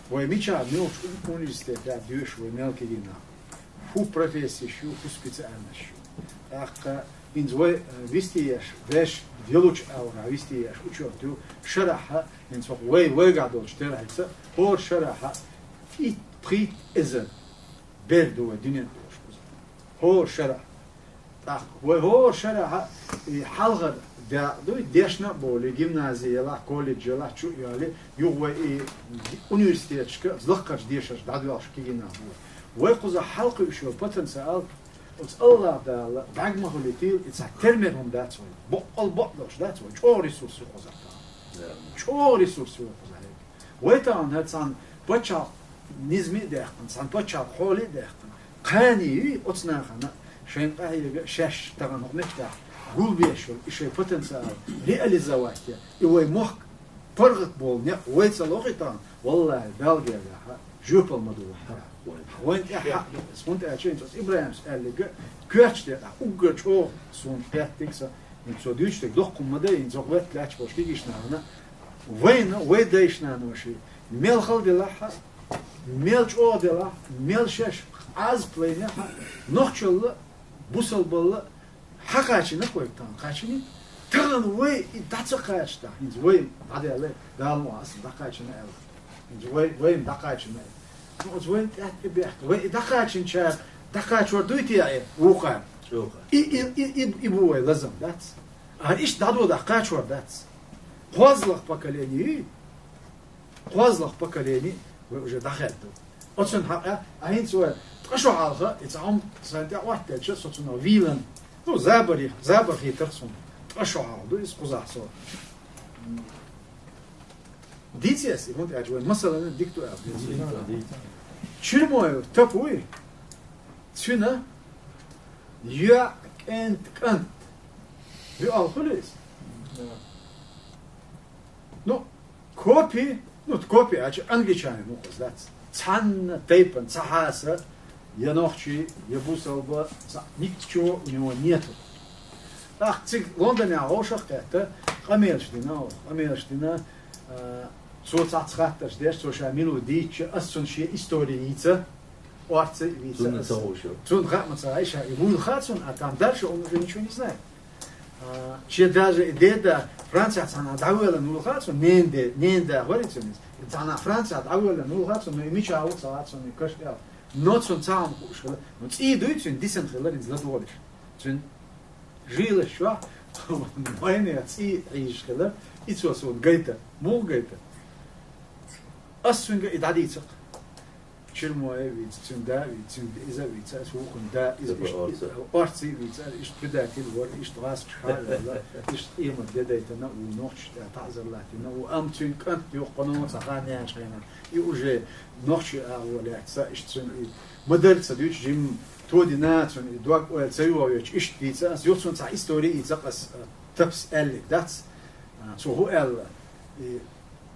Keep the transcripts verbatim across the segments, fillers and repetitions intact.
Вай мичахь мелча университетехь доьшу вай мел кегий нах? ХӀун профессеш ю, хӀун специальносташ ю? ТӀаккха хӀинца вай, э, вистхиеш, веш делучу агӀора вистхиеш учёт ю, шарахь, хӀинца хӀокху вай, вайгахь долчу терахьца, хӀора шарахь итт-пхийтта эзар бер ду вай дуьнен тӀехь кхузахь. ХӀора шарахь. ТӀаккха вай хӀора шарахь и хьалхара дакъа дуй, дешна а бовлий, гимнази ялахь, колледж ялахь, чу а йолий, юха вай и университеташка, лакхарчу дешаршка дӀадоьлхуш кегий нах бу вай. Вай кхузахь хьалакхуьуш йолу потенциал, оцу АллахӀ Дала бӀаьрг ма хуьлийтийла, и цхьа тера мер хӀума дац вай. Баккъал бакъ долуш дац вай. ЧӀогӀа ресурс ю кхузахь тахана. ЧӀогӀа ресурс ю вай кхузахь. Вай тахана цхьана пачхьалкх низаме а даьккхина, цхьана пачхьалкх хьоле а даьккхина, кхане юй оцу нахана шайна къахьега а, шаьш тахана хӀокху меттехь гулбеш йолу и шайн потенциал реализовать ян, и вай мохк паргӀат болу некъ вай ца лохий тахана, валлахӀи, Далла гергахь жоьпалла ма ду вайн тӀехь. Вайн тӀехь хьакъ ду иза, хӀунда аьлча хӀинца оцу ИбрахӀимс аьлларг коьртачу декъехь уггар чӀогӀа суна хеттарг сан, хӀинца цо дуьйцуш дерг доккха хӀума ма дай, хӀинца хӀокху ветталгӀачу болчу кегийчу нахана, вайна, вай дайша-нанойша мел хала делахь а, мел чӀогӀа делахь а, мел шаьш Ӏазап лайнехь а, нохчалла, бусалбалла хьакхачийна-кх вай тахана, кхачийний? Тахана вай и дӀа ца кхачийтахь, хӀинца вай дӀадаьлла, Дала мукъ лахь, аса дӀакхачийна аьлла. ХӀинца вай, вайна дӀакхачийна аьлла. Ну, оцу вайна тӀаьхьа тӀе бехк. Вай и дӀакхачийначара дӀакхачор дуй те и вукхара? И, и, и, и, и бу вай лазам, дац? А иштта дӀадодахь кхачор дац? КхозлагӀа поколение юй? КхозлагӀа поколение вай уже дӀахаьдда. Оцунна хьакъ, а хӀинца вай ткъа шо хьалха, и цхьа хӀума сайна тӀе Ӏоттаелча, со цунах вийлан. Ну, забаре, забар хийтара суна. Ткъа шо хьалха ду иза кхузахь со. Дийца аса, и хӀунда аьлча вайн масалана дика ду аьлла. Чермоев Тапа вуй, цуьнан йоӀ, кӀент, кӀант. Юьхь-алх хуьлу иза? Ну, копи, ну, копи аьлча, англичанин ву-кх иза, дац? Цхьанна тайпана ца хьаса, я нохчий, я бусалба, цхьа, ничего у него нету. ТӀаккха цига Лондонехь вовшах а кхетта, къамелаш дина, къамелаш дина, а, цо цхьацца хаттарш деш, цо ша мила ву дийцча, ас цунна шен истори йийца, орца а вийца ас. Цунна хаьа ма ца хаьа, ша и вуйла хаьа цунна, а там дальше он уже ничего не знает. А, шен даже и деда Францехь цхьана дӀавоьллина вуйла хаьа цунна, ненан де-, ненан да вара и цуьнан иза. И цхьана Францехь дӀавоьллина вуйла хаьа цунна, но и мичахь ву ца хаьа цунна, и каш тӀехь. Но цунна цхьа хӀума хууш хилла. Ну, цӀий дуй цуьнан дисина хилла, иза ладогӀалаш. Цуьнан жилаш чохь вайнех цӀий Ӏийжаш хилла, и цо суна гайта. Муха гайта? Ас цуьнга и дӀадийцира-кх. Чермоев вийца, цуьнан да а вийца, цуьнан иза а вийца, аса вукхунна да, иза иштта, орца а вийца, иштта предатель вара, иштта гӀазкхаша а ваьлла, иштта къемат де дайтина а ву, нохчашна тӀехь таӀзар латтийна а ву, амма цуьнан кӀант юха кхано ца хаьа ненан хенахь. И уже нохчийн агӀо лаьцна, иштта цуьнан и ма-дарра ца дуьйцу, жимма тодина цунна и дог ойла ца йохьуьйтуш, иштта дийца ас, юха цунна цхьа истори йийца ас, Тапас аьлларг дац, а, цо хӀун аьлла, и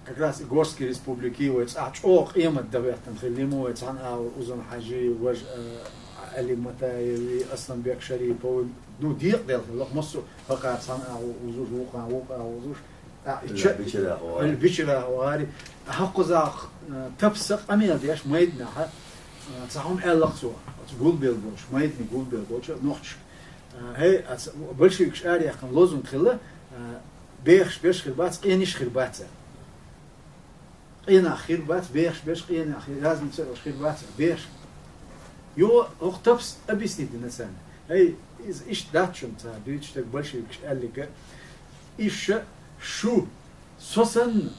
как раз и Горские республики вай цӀахь чӀогӀа къемат дан хӀоьттина хилла ма вай, цхьана агӀор Узун-Хьаьжи, важа, а, Ӏали Матаеви, Асланбек Шарипови, ну, декъаделла хилла-кх массо а, хӀокхара цхьана агӀор Узуш, вукхара, вукхара Узуш. А, и ча-, Бичара а вари. Хьокхузахь, а, Тапаса къамел деш майданахь, а, цхьа хӀума аьлла-кх цо, оцу гулбелла болчу, майдане гулбелла болчу нохчашка. А, хӀей, аца большевикаш араяьккхина лозунг хилла, а, бехаш берш хир бац, къенаш хир бац аьлла. Къенах хир бац, бехаш берш, къенах хир, разница а йолуш хир бац, бехаш. Юха хӀокху Тапас объяснить дина царна. ХӀей, иза иштта дац шуна цара дуьйцуш дерг, большевикаш аьлларг. Иша шу, со санна,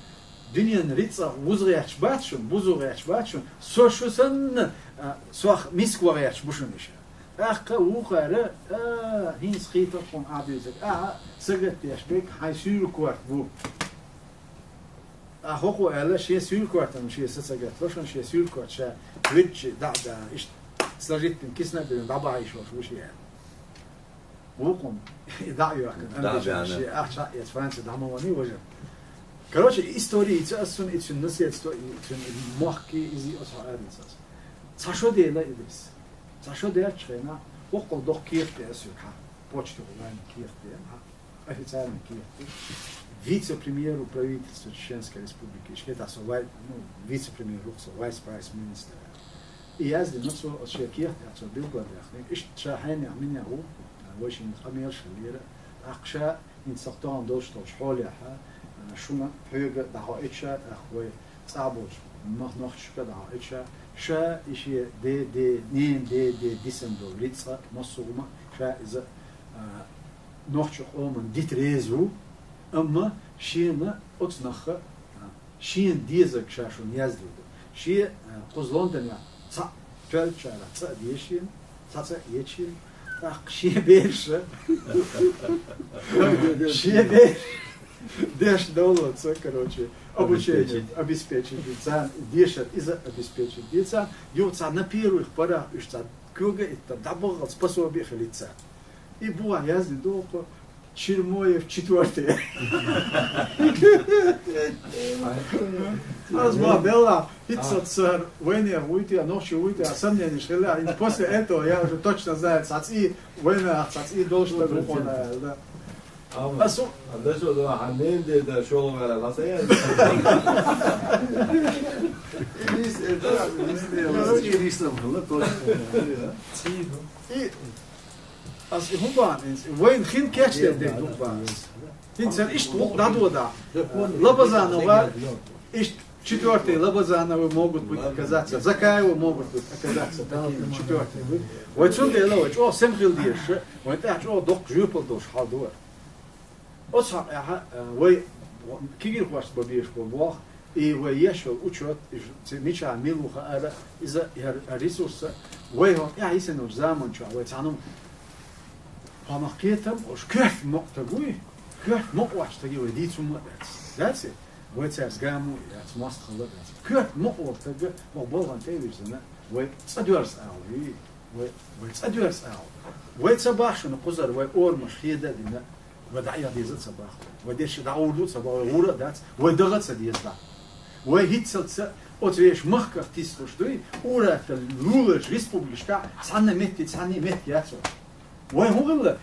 дуьненан рицкъах вуза гӀерташ бац шуна, бузу гӀерташ бац шуна, со шу санна, а, сох миска ван гӀерташ бу шуна иша. ТӀаккха вукхара, а, хӀинца хийтара хьуна Ӏадуьйцург, ахьа сагатдеш берг хьайн суьйра корта бу. Ткъа хӀокхо аьлла, шен суьйра кортана шен са ца гатдо шуна, шен суьйра корта ша вуьдучу дӀа а даьлла, иштта сложить дина кисана а биллина дӀабахьийша волуш ву шен аьлла. Вукхунна и дӀа а йоьхкина, дӀа а амбича баьхкина, шен ахча а эца, Франци дӀа ма ванний важа. Короче, и истори йийца ас цунна, и цуьнан наследство, и цуьнан и мохк, и иза, и оцу хьо аьллаца ас. Цхьа шо дела, Идрис. Цхьа шо даьллачу хенахь, боккъал доккха кехат де ас юьгахьа. Почта гӀулайн кехат де, хьа. Официальный кехат. Вице-премьеру правительства Чеченской Республики. Ишкета со вай-, ну, вице-премьер ву со, vice prime minister. И яздина цо шен кехатехь цо билгалдаьккхина. Иштта ша хьенех минех ву, вай шин къамелаш хилира. ТӀаккха ша хӀинца сох тахана долуш долчу хьолехь, шуна хьоьга дӀахьоуьйтуш, тӀаккха вай цӀа болчу мах-, нохчашка дӀахьоуьйтуш, ша и шен де-де, ненан де-де дисина долу рицкъа массо а хӀума ша иза, а, нохчийн къоманна дита реза ву, амма шена оцу нахха, а, шена дезарг ша шуна яздина ду. Шен, а, кхуза Лондонехь цхьаъ тоьллачарах цӀа а дезаш шена, цхьа цӀа а ечу шена, тӀаккха шен бераш, шен бераш деш долу цо, короче, обучение, обеспечить ди царна, дешар иза обеспечить ди царна, юха цхьа на первых порах уьш цхьа кога а итта, дӀабаххалц пособи а хилийта царна. И бухахь яздина ду хӀокхо Чермоев четвёртый. Аз ма белла, хӀинца цара вайнех вуй те, нохчи вуй те, а сомненеш хилла, и после этого я уже точно знаю, цхьа цӀий, вайнех цхьа цӀий долуш стаг ву хьуна, да. Ам, Асу- а дашо да, хьан ненан де да, шолгӀа вара, ласа я. Лис, это, лис, лис, лис, лис, точно. И Ас и хӀун бахьана иза? Вайн хин кечдер дерг ду бахьана. ХӀинца иштта гӀуллакх дӀадода. Лабазанова, иштта четвёртый Лабазановы могут быть оказаться. Закаевы могут быть оказаться такими четвёртыми. Вай цундела вай чӀогӀа сема хила дезаш, вайн тӀехь чӀогӀа доккха жоьпалла долуш хьал ду вай. Оцу хьокъехь, э, вай кегийрхошца бан безаш болу болх, и вай еш йолу учёт, и ж-, ц-, мичахь мила ву хаара, иза яр-, яр ресурс а, вай хӀокху тӀаьхьа йисинчу заманчохь вай цхьаьна хӀума, хьо ма кхетам, уьш коьрта мукъа стаг вуй, коьрта мукъа воцчу стаге вай дийца хӀумма а дац. Дац и? Вай цаьрца гамо а яц, мостагӀалла а дац. Коьрта мукъа волу стаг, хӀокху балхана тӀе а вирзина, вай цӀа доьрзу ала вий. Вай, вай цӀа доьрзу ала. Вай ца бахчана кхузара, вай орамаш хеда а дина, вай дӀа а деза а ца баху. Вай деши дӀагӀур ду а ца баху, вай гӀур а дац, вай дагӀа а ца деза дӀа. Вай хӀинццалц а оцу вешан махках тислуш дуй, ур-атталла луларчу республикашкахь цхьанна метте, цхьанна метте яц вай. Вай хӀун хилла?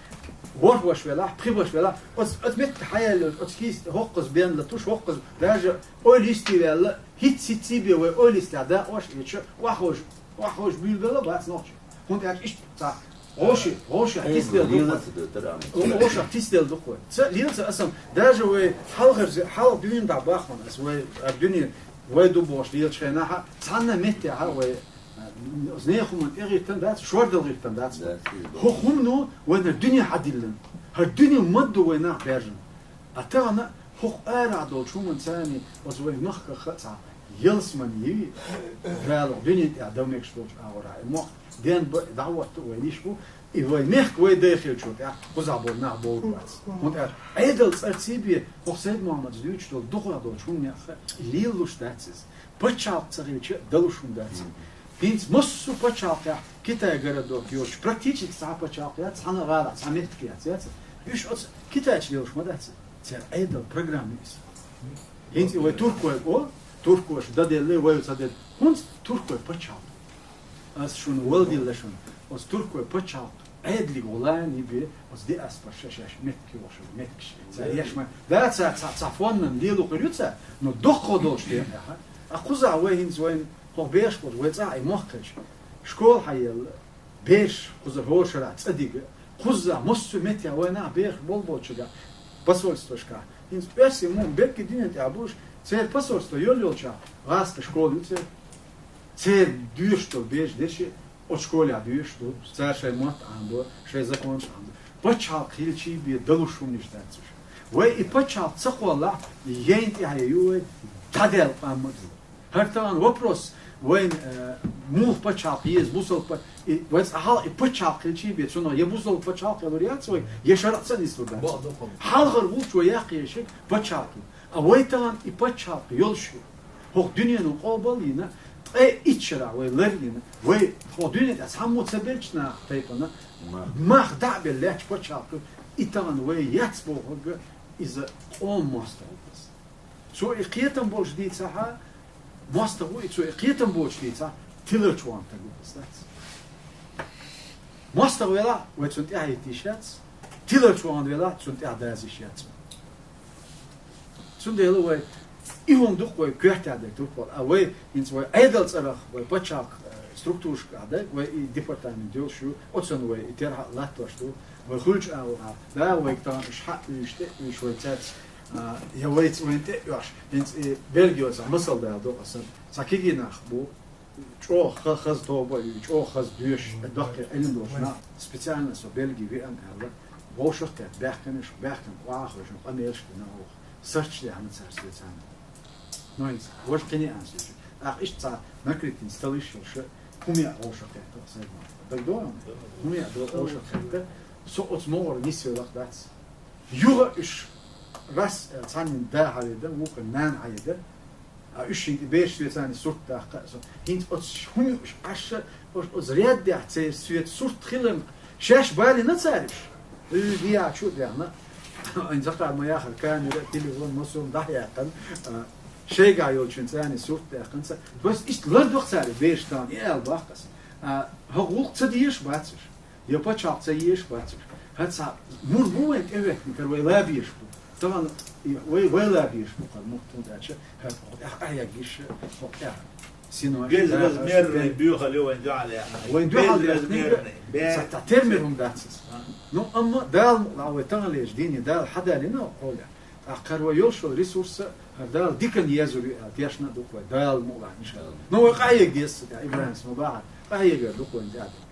ВорхӀ ваша велахь, пхи ваша велахь, оцу, оцу метте хьаяьлла, оцу кийста хӀокхуза бен латуш, хӀокхуза даже ойла йисте ваьлла, хӀитц-хӀитций бен вай ойла йистехь дакъош а эча, охьаховш, охьаховш буьйлабелла бац нохчий. ХӀунда аьлча иштта цхьа гӀоши-, гӀошах тиса дела ду-кх вай. ГӀошах тиса дела ду-кх вай. Ца лела ца асам, даже вай хьалхарзе-, хьалха дуьйна дӀа баххана ас, вай, а, дуьне вай ду бохуш лелачу хенахь а, цхьанна меттехь а вай, а, нехан хӀуманна тӀегӀиртина дац, шордала гӀиртина дац. ХӀокху хӀумано вайна дуьне хьадиллина. ХӀара дуьне ма-дду вай нах баьржина. А тахана хӀокху арахь долчу хӀуманца царний оцу вайн махках а цхьа ялсамани йий, Дала дуьнен тӀехь дан мегаш долчу агӀорахь. И мохк денна бан а, дӀахӀотта а вайн йиш бу, и вайн мехка вай дай хилча тӀехь кхузахь болу нах бовр бац. ХӀунда аьлча Ӏедал цӀарций бен, хӀокху Сайд-Мохьмадс дуьйцуш долу дукхах долчу хӀуманех а лелалуш дац иза. Пачхьалкх ца хилча а далуш хӀума дац. ХӀинца массо а пачхьалкхехь Китай городок йоцуш, практически цхьа пачхьалкх яц, цхьана гӀалахь цхьа меттиг яц, яц. Уьш оцу китайчу лелуш ма дац. Церан Ӏедал программа иза. ХӀинца и вай туркой, о, туркоша дан делла, вай ца делла. ХӀунца туркой пачхьалкх? Ас шуна валдилла шуна. Оцу туркой пачхьалкх Ӏедалиг гӀулани бе, оцу диаспора ша шаьш меттиг йохуш, меттигаш. Цара еш ма. Да, цара цхьа, цхьа фоннан лело хир ю цара, но доккхо долуш декъехь. А кхузахь вай хӀинца вайн хӀокху беш болчу, вай цӀахь и мохк хилча. Школа хьаелла, бераш кхузара хӀора шарахь цӀа дига, кхузза массо а меттехь вайнах бехаш болболчуьнга посольствашкахь. ХӀинца оьрсийн муха беркий дуьнен тӀехь буш, церан посольство йолу йолчохь, гӀазкхийн школа ю церан. Церан доьшуш долу бераш деши, оцу школехь доьшуш ду, цара шайн мотт Ӏамадо, шайн законаш Ӏамадо. Пачхьалкх хилчий бен далуш хӀуманаш дац уьш. Вай и пачхьалкх ца кхоллахь, яйна тӀаьхье ю вай, дӀадаьлла къам ма ду. ХӀара тахана вопрос, вайн, э, муха пачхьалкх еза, бусалба па-, и вай цкъа хьалха и пачхьалкх хилчий бен, цунах я бусалба пачхьалкх ялур яц вай, я шарӀ ца нислур дац. Хьалхара гӀулч вай яккха еза шег пачхьалкх ю. А вай тахана и пачхьалкх йолуш ю. ХӀокху дуьнено къобал а йина, ткъе итт шарахь вай лар а йина, вай хӀокху дуьне тӀехь цхьаммо ца беллачу наха тайпана мах дӀа а белла лаьтташ пачхьалкх ю, и тахана вай яц бохург иза къоман мостагӀа ву иза. Цо и кхетам болуш дийцахь а, мостагӀа ву и, цо и кхетам боцуш дийцахь, тиларчу ван таг ву иза дац. МостагӀа велахь, вай цунна тӀаьхьахӀитта йиш яц. Тиларчо вахана велахь, цунна тӀехь даза йиш яц. Цундела вай и хӀума дукха вай коьртехь дерг дукха. А вай хӀинца вай Ӏедал цӀарах, вай пачхьалкх, э, структурашкахь дай, вай и департамент йолуш ю, оцунна вай и терхьа а латтош ду, вай хуьлучу агӀор, да, вайга тахана уьш хьаъ уьйш, тӀе уьйш вай цаьрца, а, я вайца вайна тӀе оьш, хӀинца и Бельгио цхьа масал дала до аса. Цхьа кегий нах бу, чӀогӀа ха-, хаза тоба а ю, чӀогӀа хаза доьшуш, доккхий Ӏилма долуш нах, специально со Бельги веана аьлла, вовшах а кхетта, баьхкина уьш, баьхкина къохьа а хевшина, къамелаш а дина оха. Сарч дехна цара соьца. Ну, хӀинца, важа кхин а аса уьш. ТӀаккха иштта цхьа накрытый столаш йолуш, хӀума яа вовшах а кхетта, сайга. ДагадогӀу? ХӀума яа до вовшах а кхетта, со оцу могӀара нисвеллакх дац. Юха уьш рас, э, цхьаннан да хьаведа, вукхун нана хьаеда. А уьш хӀинца бераш соьца сурт даккха а со. ХӀинца оцу хӀума юуш Ӏаш, оцу, оцу рядехь церан соьца сурт хиларна, шаьш балийна цара уьш. Уьш дехьа чу а даьхна, айн Захар ма яхара, камера, телефон, массо а дӀаяьккхина, а, шайгахь йолчун царна сурт даьккхина ца. Бес иштта лардо-кх цара бераш тахана, и аьлла боху аса. А, хӀокху гӀуллакх ца дезаш бац уьш. Я пачхьалкх ца езаш бац уьш. ХӀара цхьа мур бу вайн тӀехӀоьттина, хӀара вай лабеш бу. Тахана и вай, вай лабеш бу, хӀара мур, хӀунда аьлча хӀара хӀокху тӀехь къахьегна йиш, хӀокху тӀехь синош, безразмерный дахарш, боьхалла ю вайн дуьхьал яхна. Вайн дуьхьал яхна, безразмерный, бе-, цхьа тӀе термир хӀума дац иза. А. Ну, амма Дала мукъ лахь вай таханлерчу дийне Дала хьадалийна хьолехь. ТӀаккха хӀара вай йолуш йолу ресурс а, хӀара Дала диканна езар ю аьлла, тешна а ду-кх вай, Дала мукъ лахь, иншалла. Ну, вай къахьега деза ца тӀехь, Ибрахим, ма бахьара, къахьегар ду-кх вайн тӀехь.